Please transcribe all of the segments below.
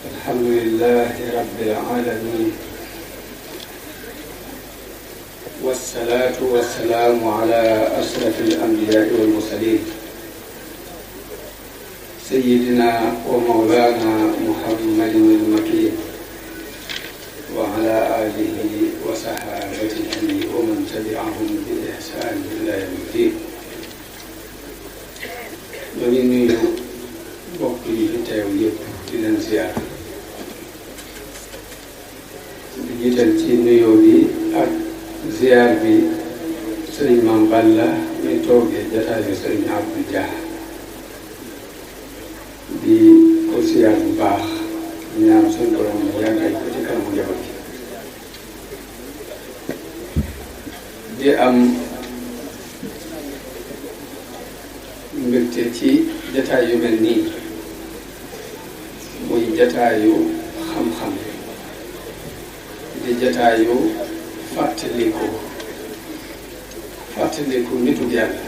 الحمد لله رب العالمين، والصلاة والسلام على أشرف الأنبياء والمرسلين سيدنا ومولانا محمد المكين وعلى آله وصحابته ومن تبعهم بإحسان إلى يوم الدين. ñoo nuyu mbokk yi fi teew yëpp di leen ziar di jiital ci nuyoo bi ak ziar bi sëriñ Mame Balla mi toogee jataayu sëriñ Abdou Dia di ko ziar bu baax ñaan suñu borom yàggal ko ci kanamu njaboot gi di am mbégte ci jataay yu mel nii muy jataayu xam-xam di jataayu fàttaliku nitu yàlla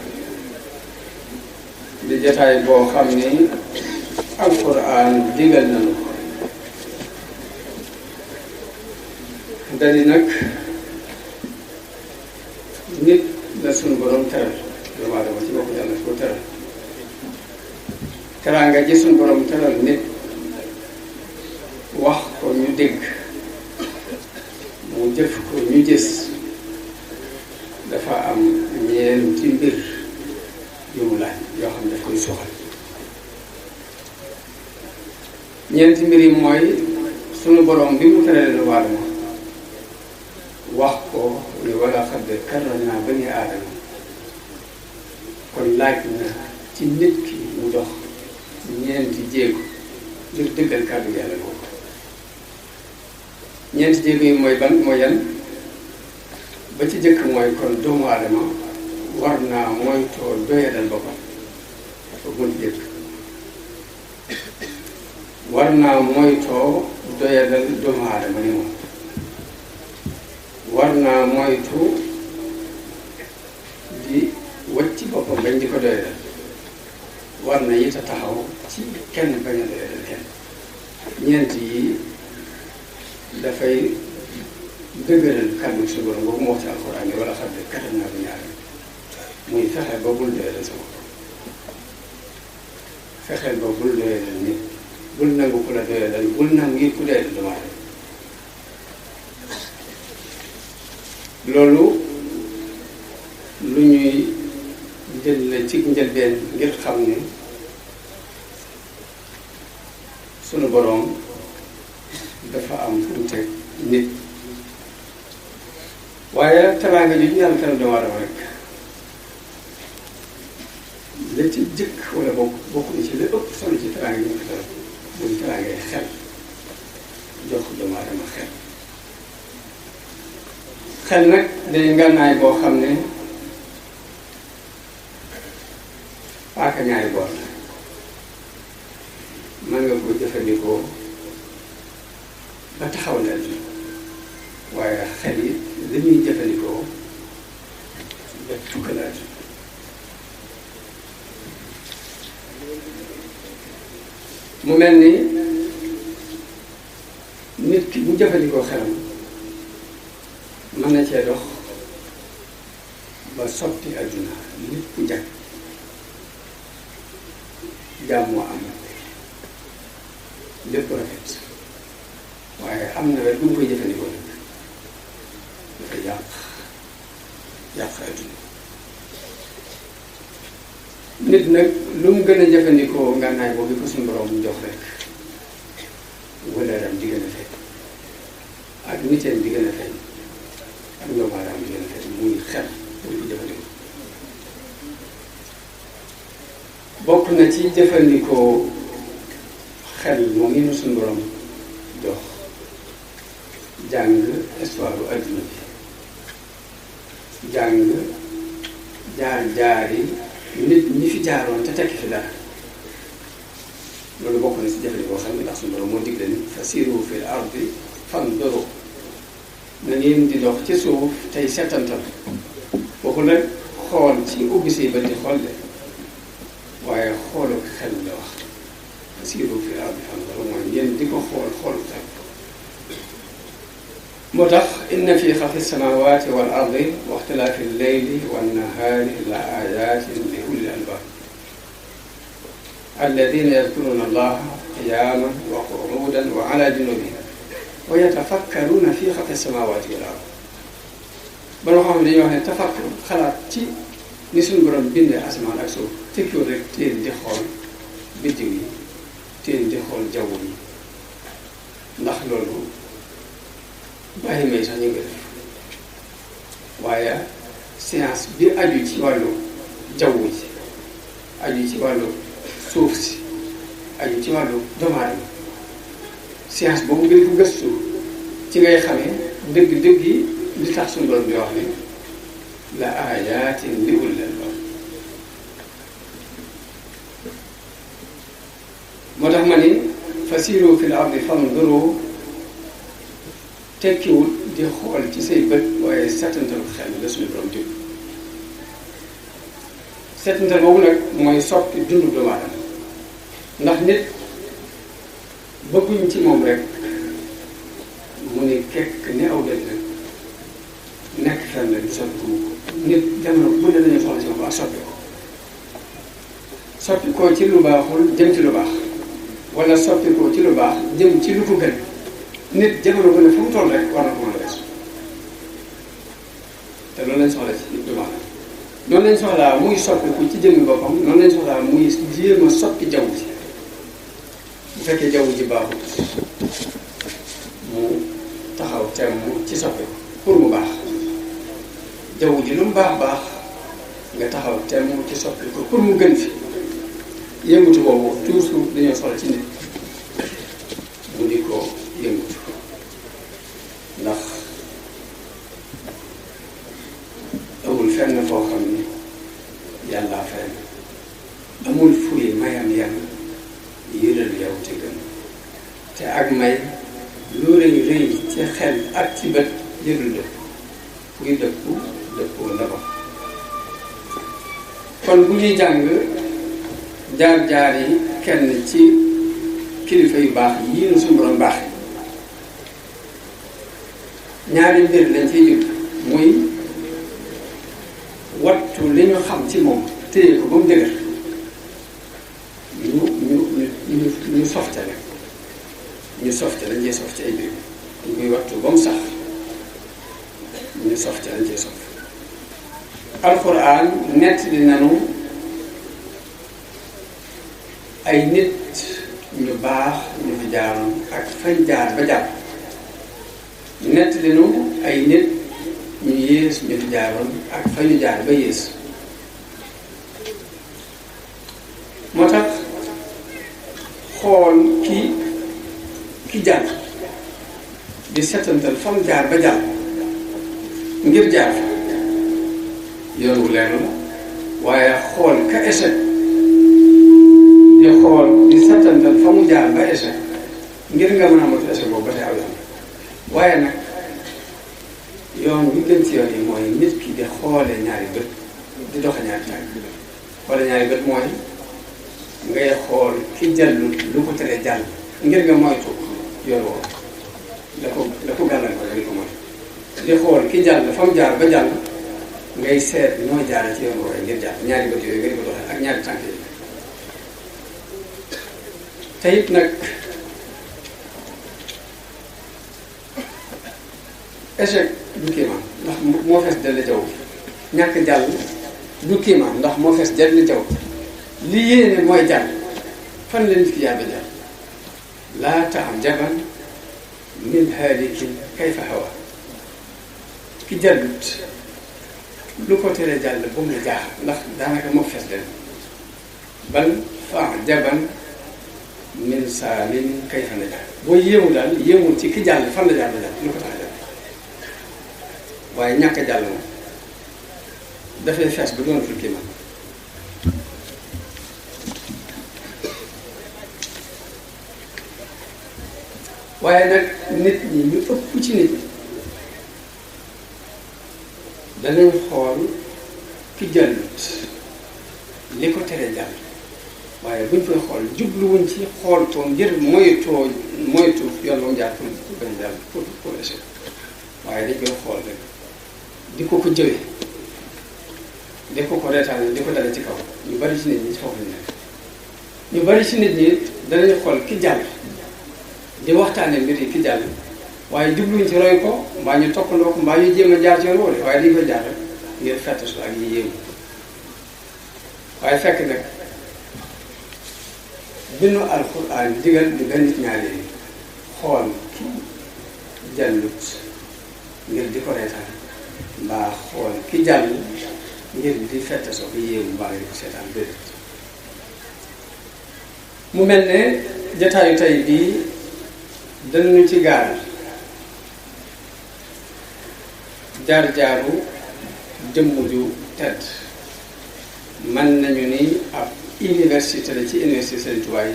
di jataay boo xam ni alquran digal nañu ko dali nag nit la suñu borom teral doomu aadama ci bopp yàlla ko teral teraanga ji suñu borom teral nit wax ko ñu dégg mu jëf ko ñu gis dafa am ñeenti mbir yu mu laaj yoo xam ne daf koy soxal. ñeenti mbir yi mooy sunu borom bi mu teralee doomu aadama wax ko ni wala xad karramnaa banii aadama kon laaj na ci nit ki mu dox ñeenti jéego ngir dëggal kàddu yàlla boobu. ñeenti jéego yi mooy ban mooy yan ba ci jëkk mooy kon doomu aadama war naa moytoo doyadal boppam foofu mu jëkk war naa moytoo doyadal doomu aadama ni moom war naa moytu di wacc boppam bañ di ko doyadal war na it a taxaw ci kenn bañ a doyadal kenn. ñeent yi dafay dëgëral kàddu si borom boobu mu wax ci alxuraan yi wala xam ne karramnaa banii aadama muy fexeel ba bul doyadal sa bopp fexeel ba bul doyadal nit bul nangu ku la doyadal bul nangu it ku doyadal doomu aadama loolu lu ñuy jël la ci njëlbeen ngir xam ne sunu boroom dafa am fu mu teg nit waaye teraanga ji ñu yàlla teral doomu aadama rek la ci jëkk wala bokk na ci la ëpp solo ci teraanga ji ñu ko teral muy teraangay xel jox doomu aadama xel nag day ngànnaay boo xam ne paaka ñaari boor la mën nga ko jëfandikoo ba taxaw na waaye xel yi li ñuy jëfandikoo ba tukkalaat mu mel ni nit ki bu jëfandikoo xelam mën na cee dox ba sotti adduna lépp jag jàmm am lépp rafet waaye am na wet bu mu koy jëfandikoo nag dafa yàq adduna nit nag lu mu gën a jëfandikoo ngànnaay boobu ko suñu borom mu jox rek wëleeram di gën a feeñ ak niteem di gën a feeñ ak doomu aadama di gën a feeñ muy xel muy ko jëfandikoo bokk na ci jëfandikoo xel moom yi nu suñu borom jox jàng histoire bu adduna bi jàng jaar-jaar yi nit ñi fi jaaroon te tekki fi dara loolu bokk na ci jëfandikoo xel ndax suñu borom moo digle ni fasiiru fil ardi fanzuru na ngeen di dox ci suuf tey seetantal boobu nag xool ci ubbi say bët di xool de waaye xoolu xel la wax fasiiru fil ardi fanzuru mooy ngeen di ko xool rek moo tax inna fi xalqi samawati wal ardi wa ixtilaafi lleyli wan nahaari la ayatin li ulil albab alladina yadkuruna allaha qiyaman wa qu'udan wa ala junubihim wa yatafakkaruna fi xalqi samawati wal ardi ba loo xam ne dañuy wax ne tafakkur xalaat ci ni suñu borom bindee asamaan ak suuf tekkiwul rek teen di xool biddiw yi teen di xool jaww yi ndax loolu bàyyi may sax ñu ngi def waaye science bi aju ci wàllu jaww ji aju ci wàllu suuf si aju ci wàllu doomu aadama science boobu ngeen ko gëstu ci ngay xamee dëgg-dëgg yi li tax suñu borom bi wax ne la ayatin li ulil albab moo tax ma ni fasiru fil ardi fanzuru tekkiwul di xool ci say bët waaye setantal xel la suñu borom jóg setantal boobu nag mooy soppi dundu doomu aadama ndax nit bëgguñ ci moom rek mu ne kekk ni aw dëgg nag nekk fenn di soppi ko nit jamono bu ne dañu soxla ci moom ak soppi ko ci lu baaxul jëm ci lu baax wala soppi ko ci lu baax jëm ci lu ko gën nit jamono bu ne fu mu toll rek war na ko mën a weesu te loolu lañ soxla ci du baax noonu lañ soxlaa muy soppi ko ci jëmmi boppam noonu lañ soxlaa muy jéem a soppi jaww ji bu fekkee jaww ji baaxul mu taxaw temm ci soppi ko pour mu baax jaww ji lu mu baax nga taxaw temm ci soppi ko pour mu gën fi yëngutu boobu toujours dañoo soxla ci nit mu di ko yëngutu ndax amul fenn foo xam ni yàllaa fenn amul fuy mayam yam yëral yow ci gën te ak may lu rëy rëy ci xel ak ci bët yërul dëpp kuy dëppoo la ko kon bu ñuy jàng jaar-jaar yi kenn ci kilifa yu baax yii nu suñu borom baax ñaari mbir lañ ciy jub muy wattu li ñu xam ci moom téye ko ba mu dëgër ñu softe rek ñu softe lañ cee sof ci ay mbir ñu koy wattu ba mu sax ñu softe lañ cee sof alxuraan nett li nanu ay nit ñu baax ñu fi jaaroon ak fañ jaar ba jàpp nett li nu ay nit ñu yées ñu fi jaaroon ak fañu jaar ba yées moo tax xool ki jàll di setantal fa mu jaar ba jàll ngir jaar fa yoon wu leer la waaye xool ka échec di xool di setantal fa mu jaar ba échec ngir nga mën a amatu échec boobu ba tey aw yoon waaye nag yoon bi gën ci yoon yi mooy nit ki di xoole ñaari bët di doxe ñaari tànk xoole ñaari bët mooy ngay xool ki jàllu lu ko tere jàll ngir nga moytu yoon woowu la ko gàllankoor nga di ko moytu di xool ki jàll fa mu jaar ba jàll ngay seet ñoo jaare ci yoon woowu ngir jàll ñaari bët yooyu nga di ko doxe ak ñaari tànk yi te it nag échec du kéemaan ndax moo fees dell jaww ñàkk jàll du kéemaan ndax moo fees dell jaww li yéene mooy jàll fan la nit ki jaar ba jàll laa ta'jaban min haalikin kayfa hawa ki jàllut lu ko teree jàll bu mu la jaaxal ndax daanaka moo fees dell bal fa'jaban min saalimin kayfa najaa boo yéemu daal yéemul ci ki jàll fan la jaar ba jàll lu ko tax a jàll waaye ñàkk a jàll moom dafay fees ba doonatul kii man waaye nag nit ñi ñu ëpp ci nit ñi danañ xool ki jàllut li ko tere jàll waaye buñ koy xool jubluwuñ ci xool too ngir moytoo jaar pour bañ a jàll pour échec waaye dañ koy xool rek di ko jëwee di ko reetaane di ko dale ci kaw ñu bari ci nit ñi foofu lañ nekk ñu bari ci nit ñi danañu xool ki jàll di waxtaane mbir yi ki jàll waaye jubluñ ci roy ko mbaa ñu toppandoo ko mbaa ñu jéem a jaar ci yoon wala waaye dañ koy jaar rek ngir fettasu ak yi yéemu waaye fekk nag bindu alxuraan digal di gën nit ñaari yi xool ki jàllut ngir di ko reetaan mbaa xool ki jàll ngir di fettasoo ko yéemu mbaa di ko seetaan déedéet mu mel ne jataayu tey bii dañu ci gaaral jaar-jaaru jëmm ju tedd mën nañu ni ab université la ci université Serigne Touba yi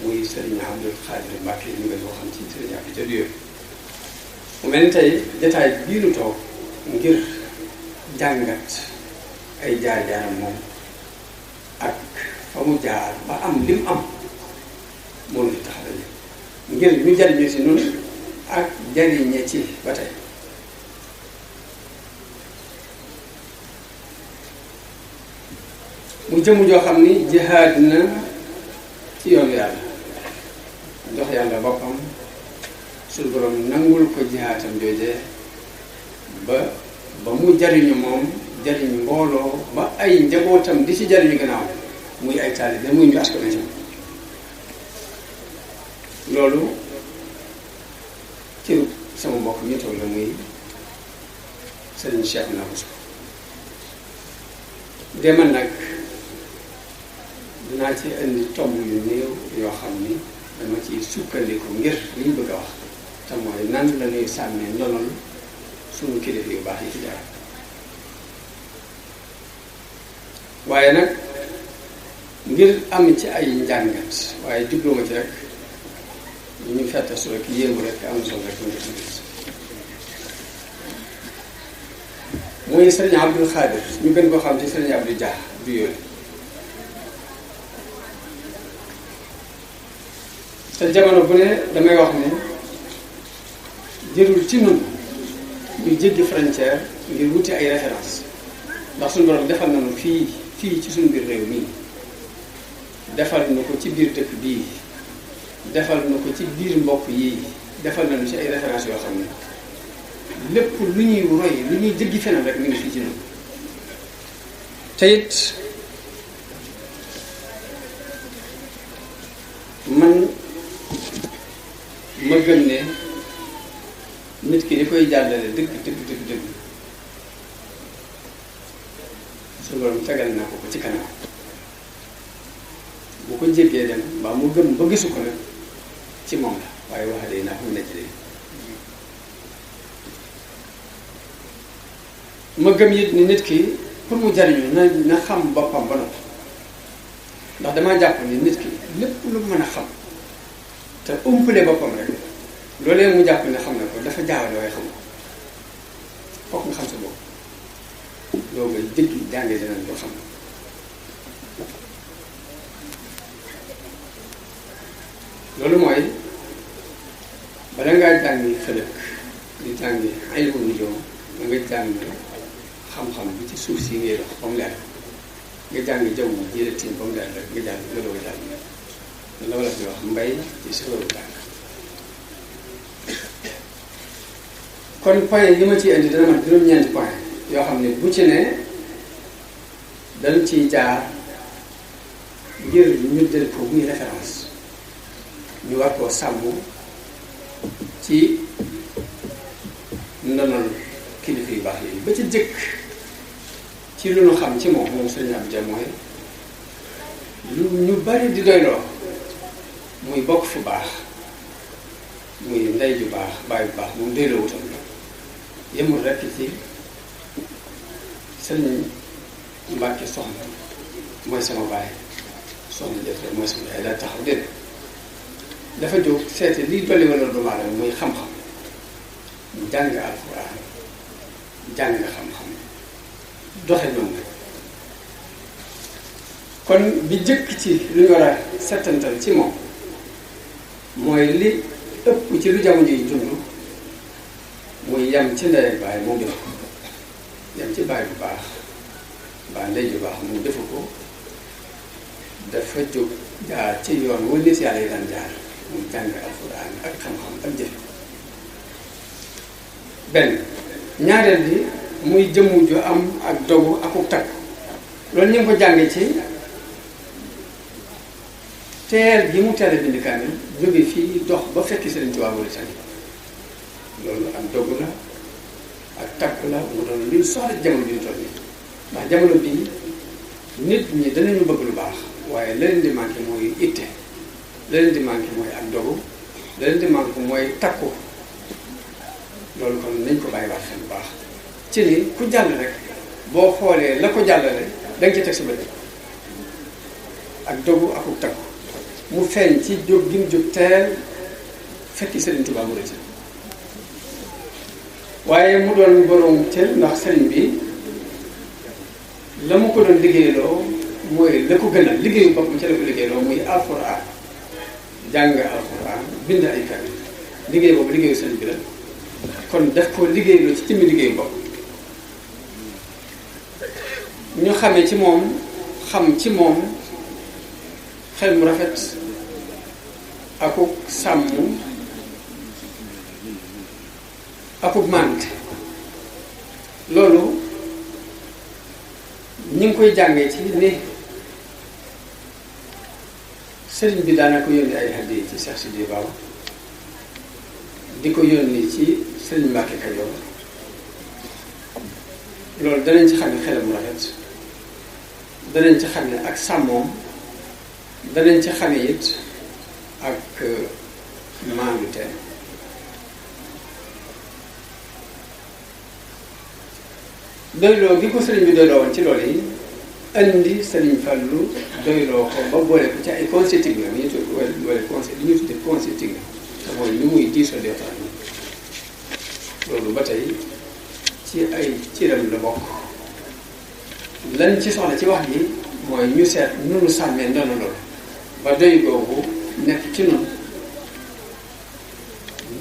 muy Serigne Abdou Khadir Mbacké ñu ngi ko xam ci Serigne Abdou ca Diop mu mel ni tey jataay bii nu toog ngir jàngat ay jaar-jaaram moom ak fa mu jaar ba am li mu am moo ñu tax dañu ngir ñu jariñu si noonu ak jariñe ci ba tey mu jëmm joo xam ni jihaad na ci yoonu yàlla jox yàlla boppam suñu borom nangul ko jihaatam joojee ba mu jariñu moom jariñ mbooloo ba ay njabootam di ci jariñu gannaaw muy ay taalibe muy ñu askan ci loolu ci sama mbokk ñu toog la muy Serigne Cheikh Naousso demal nag dinaa ci indi tomb yu néew yoo xam ni dama ci sukkandiku ngir liñ bëgg a wax te mooy nan la ñuy sàmmee ndonol suñu kilifa yu baax yi ci jaar waaye nag ngir am ci ay njàngat waaye jubluma ci rek ñu fettasu rek yéemu rek am solo rek ñu def mooy Serigne Abdou Khadir ñu gën ko xam ci Serigne Abdou Dia du yoon te jamono bu ne damay wax ni jërul ci nun ñu jéggi frontière ngir wuti ay référence ndax suñu borom defal nañu fii ci suñu biir réew mii defal na ko ci biir dëkk bii defal na ko ci biir mbokk yi defal nañu ci ay référence yoo xam ne lépp lu ñuy roy lu ñuy jéggi feneen rek mi ngi fii ci noonu te it man ma gëm ne nit ki di koy jàllale dëgg su loolu tegal na ko ci kanam bu ko jéggee dem mbaa mu gëm ba gisu ko nag ci moom la waaye wax day naa ko nekk léegi ma gëm it ni nit ki pour mu jariñu na xam boppam ba noppi ndax damaa jàpp ni nit ki lépp lu mën a xam te umpale boppam rek loolee mu jàpp ne xam na ko dafa jaawale waaye xam ko fokk nga xam sa bopp loo nga jëggi jàngee dinañ doo xam loolu mooy bala ngaa jàngi fëlëk di jàngi ilmu nujuum nga jàng xam-xam bi ci suuf si ngay dox ba mu leer nga jàng jaww ji la tiim ba mu leer rek nga jàng nga doog a jàng la wala fi wax mbay ci sëwaru jàng kon point yi ma ciy indi dana mat juróom-ñeenti point yoo xam ne bu ci ne dañ ciy jaar ngir ñu jël ko muy référence ñu war koo sàmm ci ndonol kilifa yu baax yi ba ci jëkk ci lu ñu xam ci moom Serigne Abdou Dia mooy lu ñu bari di doyloo muy bokk fu baax muy ndey ju baax baay bu baax moom doyloo wutam la yemul rekk ci Serigne Mbacke soxna mooy sama baay soxna jëf mooy sama yaay daal taxaw déedéet dafa jóg seete liy dolli wala doomu aadama muy xam-xam jàng alxuraan jàng xam-xam doxe noonu kon bi jëkk ci lu ñu war a settantal ci moom mooy li ëpp ci lu jamono yi dund muy yem ci ndey ak baay moom defu ko yem ci baay bu baax mbaa ndey ju baax mu defu ko dafa jóg jaar ci yoon wala si yàlla yi daan jaar mu jàng alxuraan ak xam-xam ak jëfe benn ñaareel bi muy jëmm ju am ak dogu akuk takk loolu ñu ngi ko jàngee ci teel gi mu teel a bind kaamil jóge fii dox ba fekki Sëriñ Tuubaa Mauritanie loolu ak dogu la ak takk la mu doon luñ soxla jamono bi ñu toll nii ndax jamono bii nit ñi danañu bëgg lu baax waaye la leen di manqué mooy itte la leen di manqué mooy ak dogu la leen di manqué mooy takku loolu kon nañ ko bàyyi waat xel bu baax ci ni ku jàll rek boo xoolee la ko jàllale da nga ci teg sa bët ak dogu ak takku mu feeñ ci jóg gi mu jóg teel fekki Sëriñ Tuubaa mu rëcc waaye mu doon borom cël ndax sëriñ bi la mu ko doon liggéeyloo mooy la ko gënal liggéeyu boppam ci la ko liggéeyloo muy alxuraan jàng alxuraan bind ay kaamil liggéey boobu liggéeyu sëriñ bi la kon daf ko liggéeyloo ci jëmmi liggéeyu bopp ñu xamee ci moom xam ci moom xel mu rafet akuk sàmm akuk mànte loolu ñu ngi koy jàngee ci ni sëriñ bi daana ko yónni ay hadiya ci Cheikh Sidi Baba di ko yónni ci sëriñ Mbàkke Kajoor loolu danañ ci xam ne xelam mu rafet danañ ci xam ne ak sàmmoom danañ ci xame it ak maandute doyloo gi ko sëriñ bi doyloo woon ci loolu yi indi sëriñ Fallu doyloo ko ba boole ko ci ay conseil technique la ñu tudd wala conseil li ñu tuddee conseil technique te mooy ni muy diisoo des fois loolu ba tey ci ay ciram la bokk lan ci soxla ci wax ji mooy ñu seet nunu sàmmee ndono loolu ba doy googu nekk ci noonu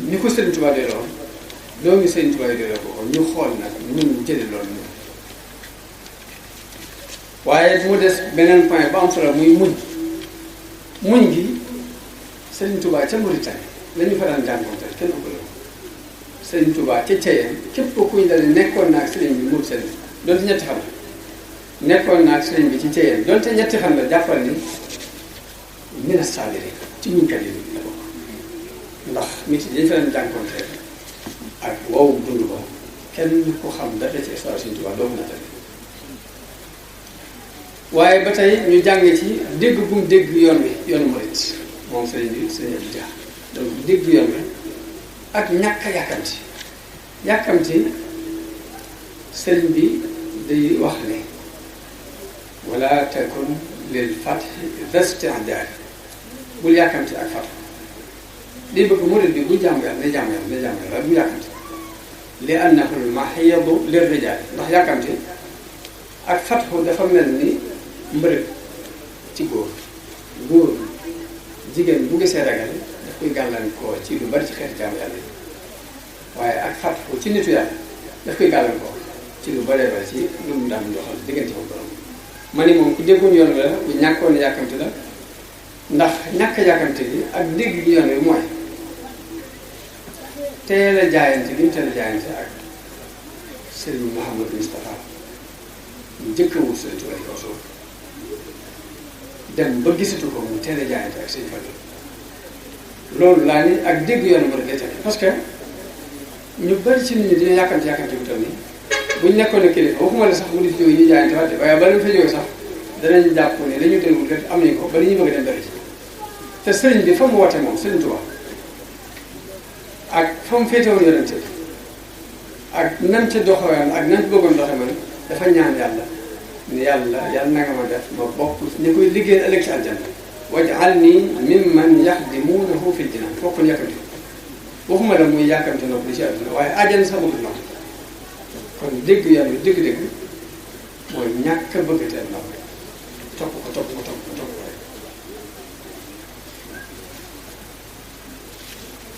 ni ko Sëriñ Tuubaa doyloo doomi Sëriñ Tuubaa yi doyloo ko ñu xool nag ñun jële loolu noonu waaye mu des beneen point ba am solo muy muñ gi Sëriñ Tuubaa ca Mauritanie la ñu fa daan jànkonteel kenn ëpp la Sëriñ Tuubaa ca Ceyeen képp ko kuñ dal nekkoon naa ak sëriñ bi mu sëriñ doonte ñetti xam la nekkoon naa ak sëriñ bi ci Ceyeen doonte ñetti xam la jàppal ni mina saabiri ci muñkat yi la bokk ndax nit yi dañ fa daan jànkonteel ak wow dund ko kenn ko xam dara ci histoire Sëriñ Tuubaa doo mën a tali waaye ba tey ñu jàngee ci dégg bu mu dégg yoon wi yoonu murit moom sëriñ bi sëriñ Abdou Dia donc dégg yoon wi ak ñàkk a yàkkamti sëriñ bi day wax ne wala takun lil fathi isti'daad bul yàkkamti ak fath li bëgg murit bi bu jàmm yàlla ne jàmm yàlla bu yàkkamti li annahu al-mahyadu lir-rijaal ndax yàkkamti ak fatxu dafa mel ni mbërëg ci góor jigéen bu gisee ragal daf koy gàllankoo ci lu bari ci xeeti jaamu yàlla yi waaye ak fatxu ci nitu yàlla daf koy gàllankoo ci lu baree bari ci lu mu daan doxal diggante ko borom ma ni moom ku déggoon yoon wi la ku ñàkkoon yàkkamti la ndax ñàkk yàkkamti gi ak dégg gi yoon wi mooy teel a jaayante li mu teel a jaayante ak Sëriñ Mouhamadou Moustapha mu njëkk a wut Sëriñ Tuubaa kaw suuf dem ba gisatu ko mu teel a jaayante ak Sëriñ Fallu loolu laa ni ak dégg yoon mu rek parce que ñu bari ci nit ñi dina yàkkamti bu toll nii buñ nekkoon ne kilifa waxuma la sax mu di fi jóge ñu jaayante waate waaye bala ñu fa jóge sax danañ jàpp ne dañu tënku rek am nañ ko ba li ñu bëgg a dem dara ci te sëriñ bi fa mu woote moom Sëriñ Tuubaa ak fa mu féetewoon yonente ak nam ca doxawaan ak nam ci bëggoon doxe man dafa ñaan yàlla ne yàlla na nga ma def ma bokk ñu koy liggéey ëllëg ci aljanna waj'alni mimman yaxdimuunahu fil jinaan fokk ñu yàkkamti waxuma la muy yàkkamti nopp li ci àdduna waaye àjjana sax bëgg nopp kon dégg yàlla dégg-dégg mooy ñàkk a bëgg teel nopp topp ko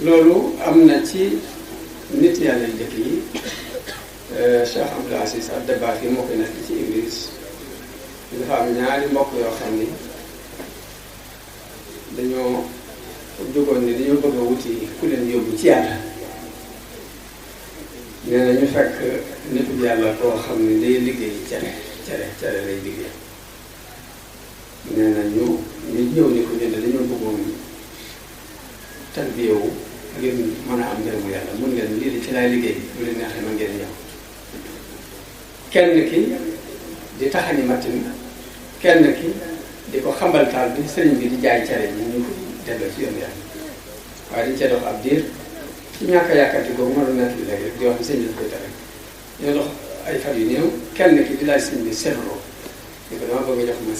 loolu am na ci nit yàlla yu njëkk yi Cheikh Abdoul Aziz Ad-Dabakh yi moo koy nekk ci Ibris dafa am ñaari mbokk yoo xam ni dañoo jógoon ni dañoo bëgg a wuti ku leen yóbbu ci yàlla nee na ñu fekk nitu yàlla koo xam ne day liggéey cere lay liggéey nee na ñu ñëw ni ko ñun dañoo bëggoon tarbiyewu ngir mën a am ngërëmu yàlla mun ngeen lii di ci laay liggéey bu leen neexee mën ngeen ñëw kenn ki di taxani matin kenn ki di ko xambal taal bi sëriñ bi di jaay cere ji ñu ko delloo ci yoon yàlla waaye dañ cee dox ab diir ci ñàkk a yàkkati googu ma doon nekk bi léegi di wax ni sëñ bi daf koy tere ñoo dox ay fan yu néew kenn ki di laaj sëñ bi serro ni ko dama bëgg a jox ma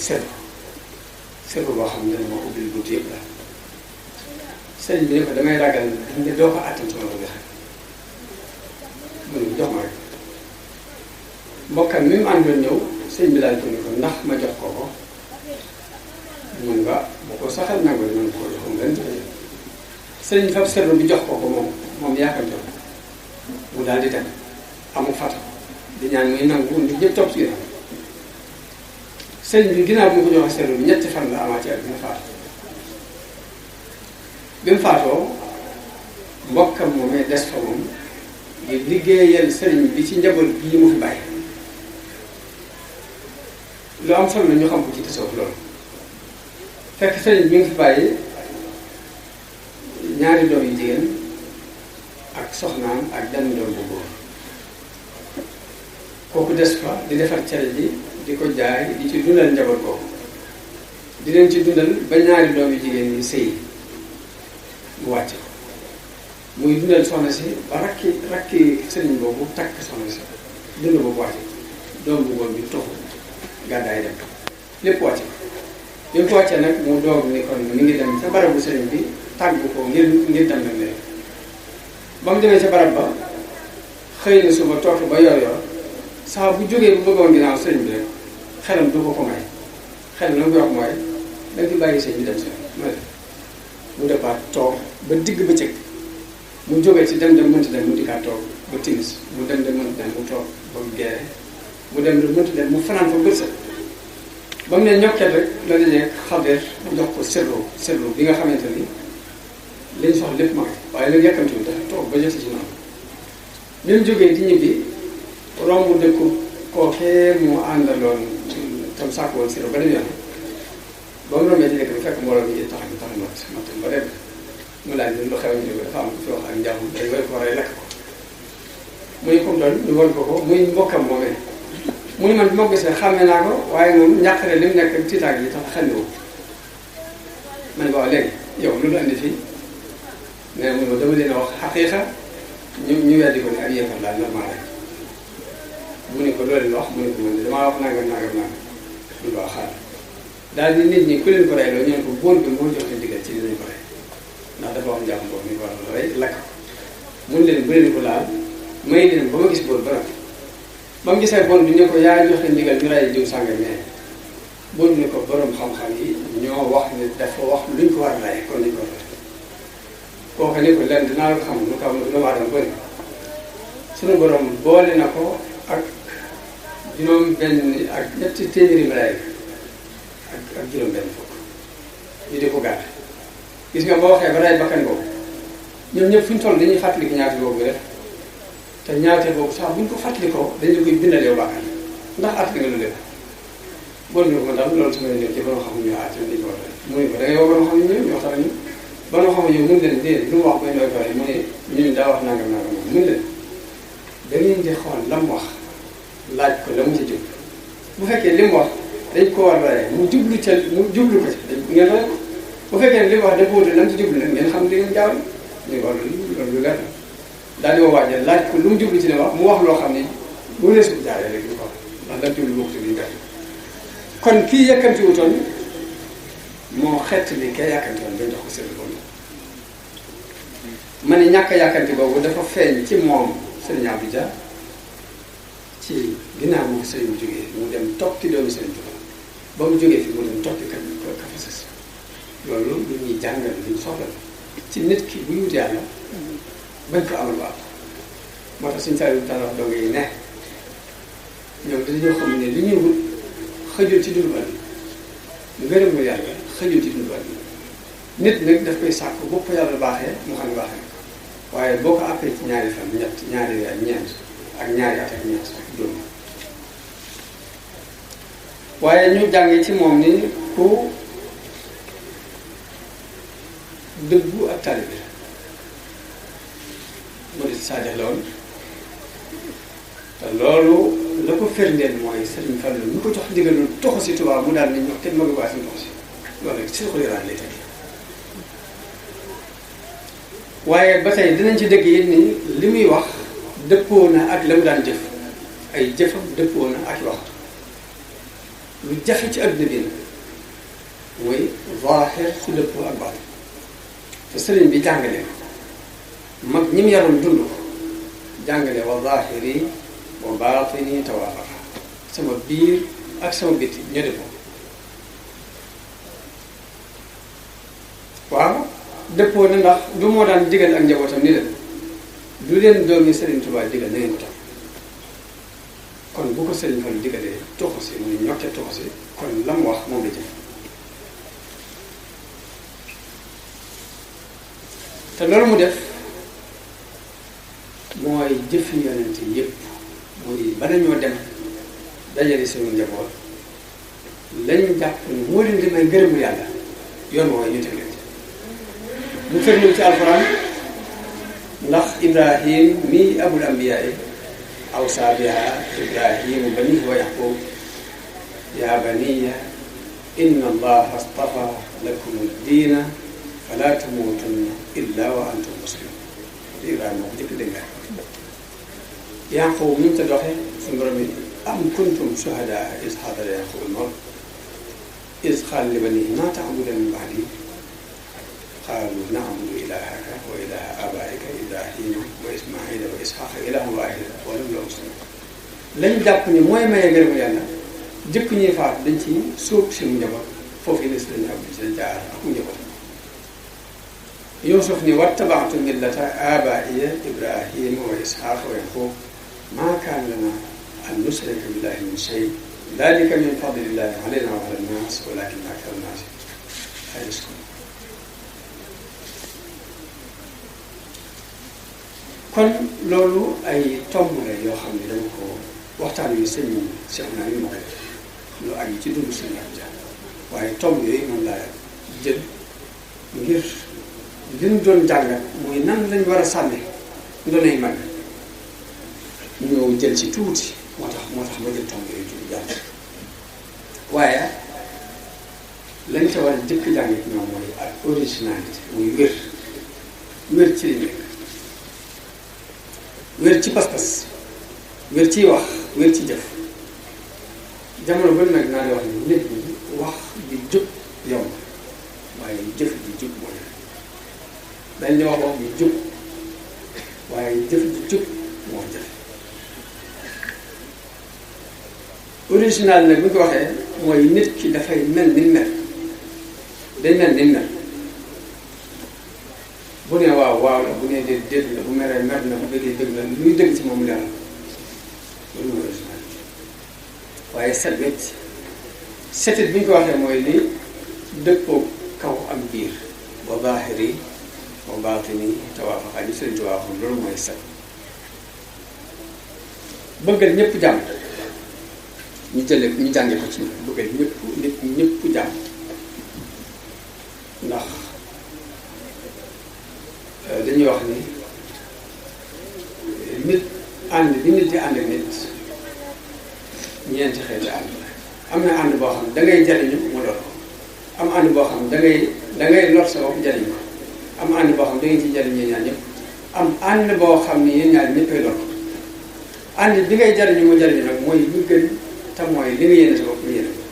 serro boo xam ne moo ubbil bunt yëpp la sëñ bi ne ko damay ragal ne doo ko attan sama la joxe mu ne jox ma rek mbokkam mi mu àndoon ñëw sëñ bi laaj ko ni ko ndax ma jox ko mun nga bu ko saxal nangu ne man ko joxum ren sëñ bi fab serro bi jox ko moom yaakaar mu daal di dem amul fàtta di ñaan muy nangu ndi ñëpp topp ci ginnaaw sëñ bi ginnaaw bi mu ko joxe serro bi ñetti fan la amaat ci at bi mu faatu bi mu faatoo mbokkam moomee des fa moom di liggéeyal sëriñ bi ci njaboot bii mu fi bàyyi lu am solo la ñu xam ko ci tasawuf loolu fekk sëriñ bi nga fi bàyyi ñaari doom yu jigéen ak soxnaam ak benn doom bu góor kooku des fa di defar cere ji di ko jaay di ci dundal njaboot boobu di leen ci dundal ba ñaari doom yu jigéen yi sëy mu wàcc ko muy dundal soxna si ba rakki sëriñ boobu takk soxna si dund boobu wàcc doom bu góor bi toxu gàddaay dem lépp wàcc ko bi mu ko wàccee nag mu doog ni kon mi ngi dem ca barabu sëriñ bi tàggu ko ngir dem nag ne ba mu demee ca barab ba xëy na suba toog ba yor saa bu jógee bu bëggoon ginnaaw sëriñ bi rek xelam du ko may xelam la mu wax mooy da nga fi bàyyi sëriñ bi dem si mooy mu defaat toog ba digg bëccëg mu jógee ci dem mënti dem mu dikkaat toog ba timis mu dem mënti dem mu toog ba geere mu dem mënti dem mu fanaan fa bët ba mu ne ñokket rek la dajee xabeer jox ko serlo bi nga xamante ni liñ soxla lépp ma waaye nag yàkkamtiwul dafa toog ba jot ci noonu bi mu jógee di ñibbi romb dëkku kookee mu àndaloon tam sàkk woon serlo ba dem yoon ba mu rombee ci dëkk bi fekk mbooloo mi tax mat ba dem mu laaj lu xew ñu ko dafa am ku fi wax ak njàmm day war ko rey lekk ko muy comme doon ñu won ko muy mbokkam moomee mu ni man bi ma gisee xàmme naa ko waaye moom ñàqare li mu nekk tiitaag yi tax xel wu ma ne ko wax léegi yow lu la andi fii nee mu dama leen a wax xaqiiqa ñu weddi ko ne ak yéefar daal normal rek mu ne ko loolu leen wax mu ne ko man damaa wax nangam mu ko xaar daal di nit ñi ku leen ko rey loo ñeen ko góor bi moo jox leen digal ci li nañ ko rey ndax dafa wax njàmm boobu ni ko war a rey lakk ko mun leen bu leen ko laal may leen ba ma gis boor ba ba mu gisee bon bi ne ko yaa joxe ndigal ñu rey jiw sànga mais bon ni ko borom xam-xam yi ñoo wax ne dafa wax luñ ko war a rey kon luñ ko war a rey kooku ne ko lenn dinaa ko xam lu ko lu waa dama bëri suñu borom boole na ko ak juróom benn ak ñetti téeméeri malaayika ak juróom benn fukk ñu di ko gàtt gis nga boo waxee ba rey bakkan boobu ñoom ñëpp fu ñu toll dañuy fàttaliku ñaata boobu def te ñaate boobu sax bu ñu ko fàttalikoo dañu koy bindal yow bàkkaar ndax at nga lu lépp bon ñu ko daal loolu su ma leen ci ba nga xam ne ñoo àtte dañu ko war a mu ne ko da ngay woo ba nga xam ne ñoo tax ñu ba nga xam ne ñoom mun leen déedéet lu mu wax ba ñooy pare mu ne ñun daa wax nangam mun leen da ngeen di xool la mu wax laaj ko la mu ci jub bu fekkee li mu wax dañ ko war a rey mu jublu ca mu jublu ko ci ngeen rey ko bu fekkee ne li mu wax dafa wute la mu ci jublu nag ngeen xam li ngeen jaawal ñu ko loolu lu leer daal di ma waajal laaj ko lu mu jublu ci ne wax mu wax loo xam ni bu lees bu jaaree rek du ko ndax dañ jublu bokk ci liñ def kon kii yàkkamti wutoon moo xett li kay yàkkamti woon dañ jox ko sëriñ boobu ma ne ñàkk yàkkamti boobu dafa feeñ ci moom sëriñ Abdou Dia ci ginnaaw moom sëriñ bu jógee mu dem tokki doomi sëriñ Tuuba ba mu jógee fi mu dem tokki ka fa sës loolu lu ñuy jàngal lu ñu soxla ci nit ki bu wut yàlla bañ ko amal baax moo tax suñu saa yu daan wax dong yi ne ñoom dañoo xam ne li ñuy wut xëjul ci dundu àdduna ngërëmu yàlla xëjul ci dundu àdduna nit nag daf koy sàkk bopp yàlla baaxee mu xam ne baaxee waaye boo ko àppee ci ñaari fan ñett ñaari weer ñeent ak ñaari at ak ñett ak juróom waaye ñu jànge ci moom ni ku dëggu ak taalibe mu di saadiq la woon te loolu la ko firndeel mooy Sëriñ Fallu ñu ko jox ndigalu toxu si Tuubaa mu daal ni ñoo kenn mënu waa si toxu si loolu rek si xuliraan lay teg waaye ba tey dinañ ci dégg it ni li muy wax dëppoo na ak la mu daan jëf ay jëfam dëppoo na ak wax lu jafe ci adduna bi mooy zaahir su dëppoo ak baatin te sëriñ bi jàngale mag ñi mu yaroon dund ko jàngale wa zaahiri wa baatini tawaafaqa sama biir ak sama biti ñu defoo waaw dëppoo na ndax du moo daan digal ak njabootam ni leen du leen doomi Sëriñ Tuubaa digal na ngeen ko topp kon bu ko Sëriñ Fallu digalee toxu si mu ne ñokkee toxu si kon la mu wax moom la jëf te loolu mu def mooy jëfi yonent yépp muy bala ñoo dem dajale suñu njaboot lañu jàpp ni moo leen di may ngërëmu yàlla yoon woowu ñu teg leen mu firndeel ci alxuraan ndax Ibrahim mi abul ambiyaa awsaa bihaa Ibrahimu banihi wa Yaqub yaa baniya inna allaha astafaa lakum ad-diina falaa tamuutunna illaa wa antum muslimuun Ibrahima moo ko jëkk dégg Yaqub ni mu ta doxee suñu borom yi am kuntum shuhadaa iz hadara Yaqubu al-mawt iz qaala li baniihi maa ta'buduuna min ba'dii qaalu na'budu ilaahaka wa ilaaha aabaa'ika Ibraahiima wa Ismaa'iila wa Isxaaqa ilaahan waahidan wa nahnu lahu muslimuun lañ jàpp ni mooy maye ngërëmu yàlla jëkk ñuy faatu dañ ci sóob seen njaboot foofu yi ne si lañu am seen jaar ak njaboot Yuusuf ni wattabaatu millata aabaa'iya Ibraahiima wa Isxaaqa wa Yaquub maa kaana lanaa an nushrika billaahi min shay' daalika min fadlillaahi alaynaa wa alaa nnaas walaakinna akthara nnaasi laa yashkuruun kon loolu ay tomb la yoo xam ne dama ko waxtaan wi sëñ Cheikh naa yu ma koy def lu aju ci dundu sëñ Abdou Dia waaye tomb yooyu moom laa jël ngir li ñu doon jàngat mooy nan lañ war a sànni ndonay mag ñëw jël ci tuuti moo tax ma jël tomb yooyu tuuti jàng waaye lañ ca war a jëkk jàngit ñoom mooy ak originalité muy wér ci li nekk wér ci pas-pas wér ciy wax wér ci jëf jamono ba nag naa di wax ni nit ñi wax di jub yomb waaye jëf di jub mooy dañ di wax bi jub waaye jëf di jub moo jëf original nag bu ñu ko waxee mooy nit ki dafay mel ni mel day mel ni mel bu ne waaw waaw la bu ne déet la bu meree mer na bu bëggee dëgg la luy dëgg ci moom leer loolu mooy original waaye set wecc setit bi ñu ko waxee mooy li dëppoo kaw am biir wa zaahiri wa baatini tawaafaqa li Sëriñ Tuubaa waxoon loolu mooy set bëggal ñëpp jàmm ñu jànge ko ci bëggal ñëpp jàmm ndax dañuy wax ni nit ànd bi nit di ànd ak nit ñeenti xeeti ànd la am na ànd boo xam ne da ngay jariñu mu lor ko am ànd boo xam ne da ngay lor sa bopp jariñ ko am ànd boo xam ne da ngay ci jariñ yéen ñaar ñëpp am ànd boo xam ne yéen ñaar ñëppay lor ko ànd bi ngay jariñu mu jariñu nag mooy li gën te mooy li nga yéene sa bopp mu yéene ko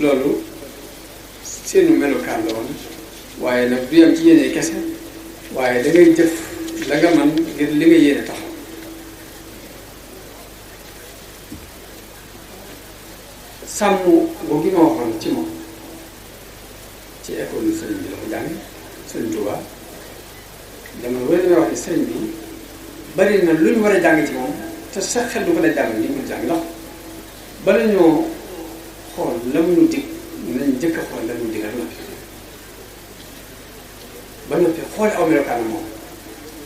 loolu seenu melukaan la woon waaye nag du yem ci yéene kese waaye da ngay jëf la nga man ngir li nga yéene taxaw sàmm boo gi ma waxoon ci moom ci école yu sëriñ bi la ko jàng Sëriñ Tuubaa jamono wala damay wax ne sëriñ bi bari na lu ñu war a jàng ci moom te sax xel du ko da jàng li ñu ko jàng ndax bala ñoo xool la mu ñu dig nañ njëkk a xool la mu digal ba noppi xool aw melokaan moom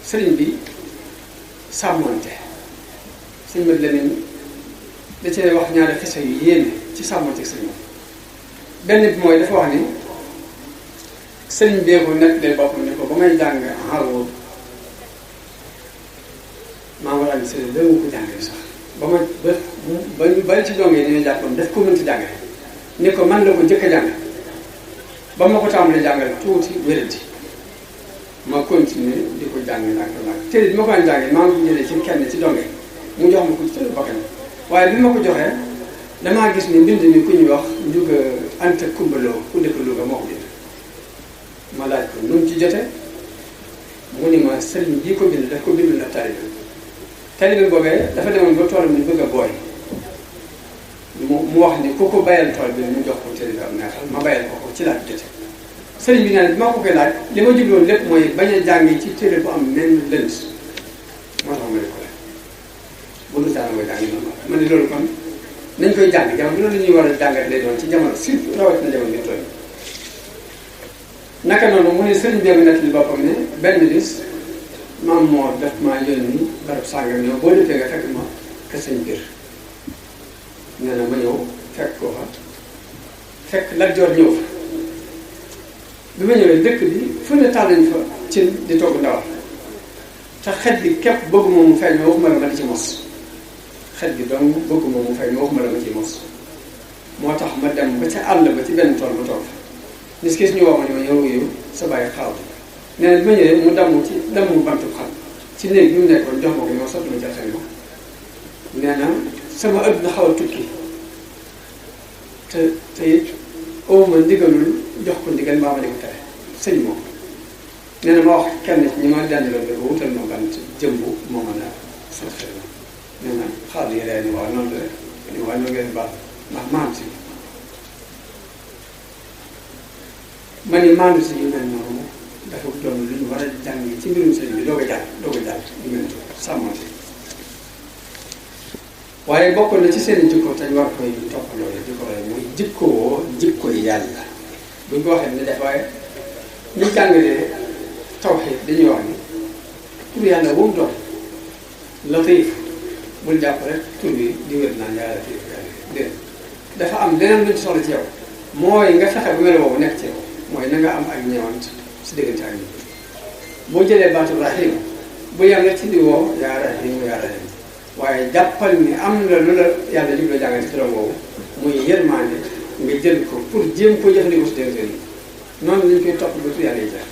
sëriñ bi sàmmonte sëriñ bi leneen da cee wax ñaari xisa yu yéene ci sàmmonte ak sëriñ benn bi mooy dafa wax ni sëriñ bee ko nekk day boppam ni ko ba may jàng enro maa ngi wax sëriñ dama ko jàngee sax ba ma ba ñu bari ci dong yi dañoo jàppoon daf ko mënti jàngale ni ko man la ko njëkk a jàng ba ma ko tàmbalee jàngale tuuti wéradi ma continuer di ko jàng nag téere bi ma ko daan jàngee maa ngi ko jëlee ci kenn ci donge mu jox ma ko ci tëdd bakkan waaye bi ma ko joxee damaa gis ni mbind mi ku ñuy wax Njuga Anta Kumbaloo ku dëkk Louga moo ko bind ma laaj ko nu mu ci jote mu ni ma sëriñ bii ko bind daf ko bind na talibe boobee dafa demoon ba tool mi bëgg a booy mu wax ni ku ko bayal tool bi mu jox ko téere bi am neexal ma bayal ko ci laa jote sëriñ bi nee na bi ma ko koy laaj li ma jubloon lépp mooy bañ a jàngi ci téere bu am menn lënd moo tax ma ne ko la bu dul daana koy jàngi noonu ma ne loolu kon nañ koy jàng jamono loolu la ñuy war a jàngat lay doon ci jamono surtout rawatina jamono bi toll naka noonu mu ne sëriñ bi nettali boppam ne benn bis maam moo def maa yónni barab sàngam ñëw boo defee nga fekk ma ka sëñ biir nee na ma ñëw fekk ko fa fekk Lat Joor ñëw fa bi ma ñëwee dëkk bi fu ne taal nañ fa cin di togg ndawal te xet bi képp bëgg moom mu feeñ ma waxuma la ma di ci mos xet bi donc bëgg moom mu feeñ ma waxuma la ma ci mos moo tax ma dem ba ca àll ba ci benn tool ma toog fa nis gis ñu wax ma ni ma yow yow sa bàyyi xaw nee na bi ma ñëwee mu damm bantu xam ci néeg bi mu nekkoon jox ma ko ñoo sotti ma ca xel ma nee na sama ëpp na xaw a tukki te it oo ma ndigalul jox ko ndigal maa ma di ko tere sëñ moom nee na ma wax kenn ci ñi ma dandaloon ba wutal ma bant jëmbu moo mën a sot xel ma nee na xaal yi ree ni waaw noonu la rek ni waaw noonu ngeen baax ndax maam si ma ni maandu si yu mel noonu dafa doon lu ñu war a jàng ci mbirum sëñ bi doog a jàll yu mel noonu sàmmante waaye bokk na ci seen jikko te ñu war koy toppandoo jikko roy muy jikko yi yàlla buñ ko waxee ne def waaye ñu jàngalee tawxiid dañuy wax ni tur yàlla bu mu doon latiif bul jàpp rek tur bi di wér naan yaa latiif dé dafa am leneen luñ soxla ci yow mooy nga fexe bu mel boobu nekk ci yow mooy na nga am ak ñeewant si diggante ak ñi boo jëlee baatu rahim bu yam rek ci di woo yaa rahim waaye jàppal ni am na lu la yàlla li la jàngal ci turam boobu muy yërmande nga jël ko pour jéem ko jëfandikoo si déwén noonu lañ koy topp ba tu yàlla yi jaar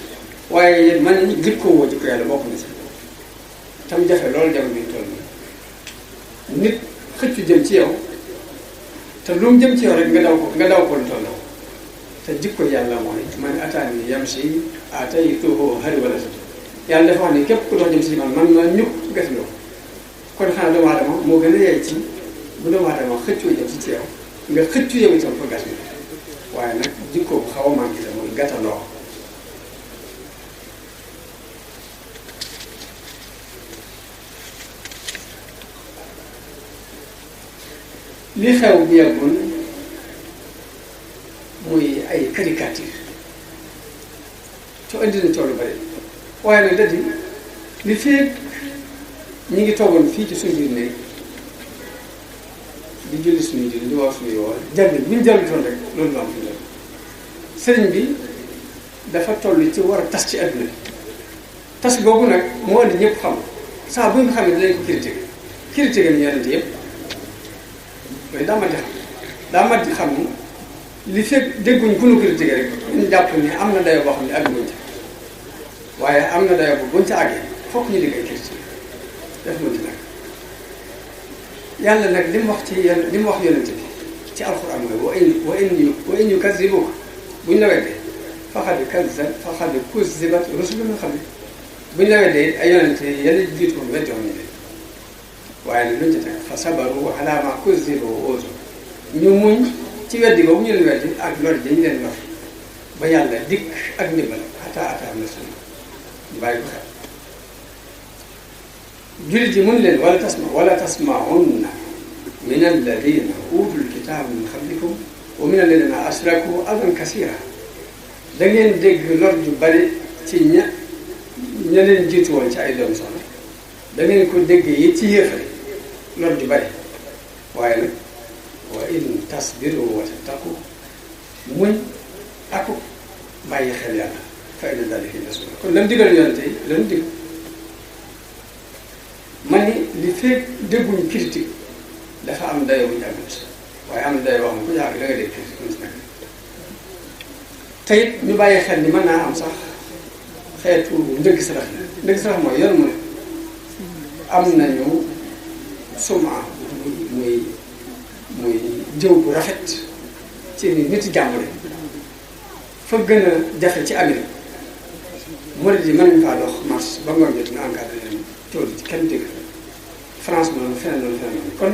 waaye yéen man nañu jikko woo jikko yàlla bokk na si tam jafe loolu jamono bi toll nii nit xëccu jëm ci yow te lu mu jëm ci yow rek nga daw ko lu tolloo te jikko yàlla mooy man ataani yamshi ataytuhu harwalatan yàlla dafa wax ni képp ku dox jëm si man ma ñukk gëstoo kon xanaa doomu aadama moo gën a yey ci bu doomu aadama xëccoo jëm ci yow nga xëccu yow itam pour gas bi waaye nag jikko bu xaw a manqué la muy gàttaloo li xew bu yàggul muy ay caricature to indi na coow lu bari waaye nag dadi li fekk ñi ngi toogoon fii ci suñu biir néeg di julli suñuy julli di wax suñuy woor jàng bi ñu jàllutoon rek loolu la am fi sëriñ bi dafa toll ci war a tas ci adduna bi tas boobu nag moo indi ñëpp xam saa bu ñu xamee dinañ ko critiqué ni yonent yëpp mais daa mat di xam ni li fekk dégguñ ku nu critiqué rek ñu jàpp ni am na dayo boo xam ne àgguñ ca waaye am na dayo bu buñ ca àggee fokk ñu liggéey critiqué def mënti nag yàlla nag li mu wax yonent bi ci alxuraan mooy wa in yukazzibuka buñ la weddee faqad kuzzibat rusulun min qablik buñ la weddee ay yonent yàlla jiitu woon weddi woon ñu leen waaye nag luñ ci teg fa sabaru ala ma kuzzibu wa uzu ñu muñ ci weddi boobu ñu leen weddi ak lor ji ñu leen lor ba yàlla dikk ak ndimbal xataa ataam na sunna ñu bàyyi ko xel jullit yi mun leen wala tasmaunna min alladina utul kitaaba min qablikum wa min alladina ashraku adan kasira da ngeen dégg lor ju bari ci ña leen jiitu woon ci ay doom soxna da ngeen ko dégg yi ci yéefare lor ju bari waaye nag wa in tasbiru wa tattaqu muñ aku bàyyi xel yàlla fa inna dalika yasir kon lan digal yonente yi lan dig man ni li fekk dégguñ critique dafa am dayoo bu jàggut waaye am na dayoo wax ku yàgg da nga dégg critique mun si nekk te it ñu bàyyi xel ni mën naa am sax xeetu ndëgg sarax la ndëgg sarax mooy yoon mu ne am nañu suma muy jëw bu rafet ci nit jàmbure fa gën a jafe ci Amérique murid yi mën nañu faa dox marche ba ngoon jot nga encadré leen tool ci kenn dégg France noonu feneen kon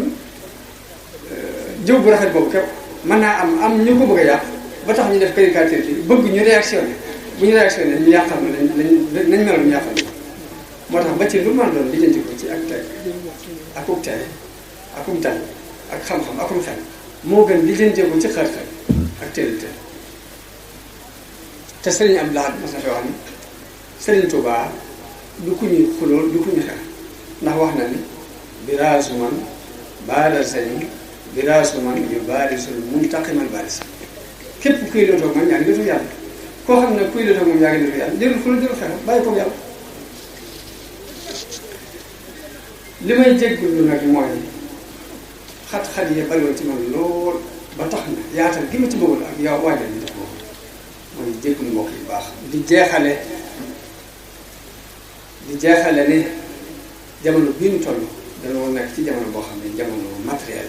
jëw bu rafet boobu képp mën naa am ñu ko bëgg a yàq ba tax ñu def caricature bi bëgg ñu réactionné bu ñu réactionné ñu yàqal ma nañ meloon ñu yàqal moo tax ba ci lu mën doon lijjanti ko ci ak tey akub tey akub dal ak xam-xam akum xel moo gën lijjanti ko ci xar-xar ak teel te Serigne Abdou Lahad mas na fi wax ni Serigne Touba du ku ñuy xulool du ku ñu xeex ndax wax na ni biraasu man baarasani biraasu man yu baarisul muntaqimal baaris képp kuy lootoog man yaa ngi lootoog yàlla koo xam ne kuy lootoog moom yaa ngi lootoog yàlla jërul xulul jërul xeex bàyyi ko yàlla li may jéggulu nag mooy xat-xat yi bariwoon ci man lool ba tax na yaatal gi ma ci bëggoon ak yow waajal ñu def boobu mooy jéggulu mbokk yi baax di jeexale ne jamono bii ñu toll dañoo nekk ci jamono boo xam ne jamono matériel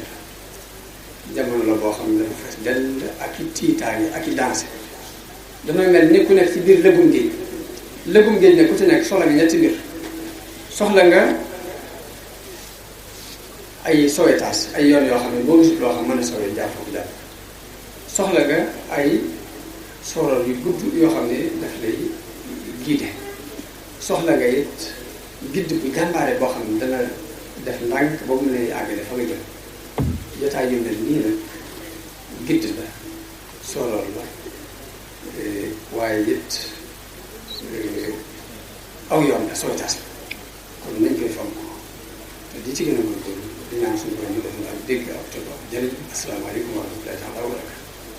la jamono la boo xam ne dafa fees dell ak i tiitaange ak i dansé dañoo mel ni ku nekk ci biir lëgum géej ne ku ci nekk soxla nga ñetti mbir soxla nga ay sauvetage ay yoon yoo xam ne boo gisul loo xam mën a sauvé jaar foofu jaar soxla nga ay soror yu gudd yoo xam ne daf lay guidé soxla nga it gidd bu gàmbaare boo xam ne dana def ndànk boobu mu lay àggale fa nga jëm jotaay yu mel nii nag gidd la soror la waaye it aw yoon la sauvetage la kon nañ koy fonk te di ci gën a góorgóorlu di ñaan suñu borom ñu def ak dégg ak tolloo jërëjëf asalaamaaleykum wa rahmatullahi taala wa barakatu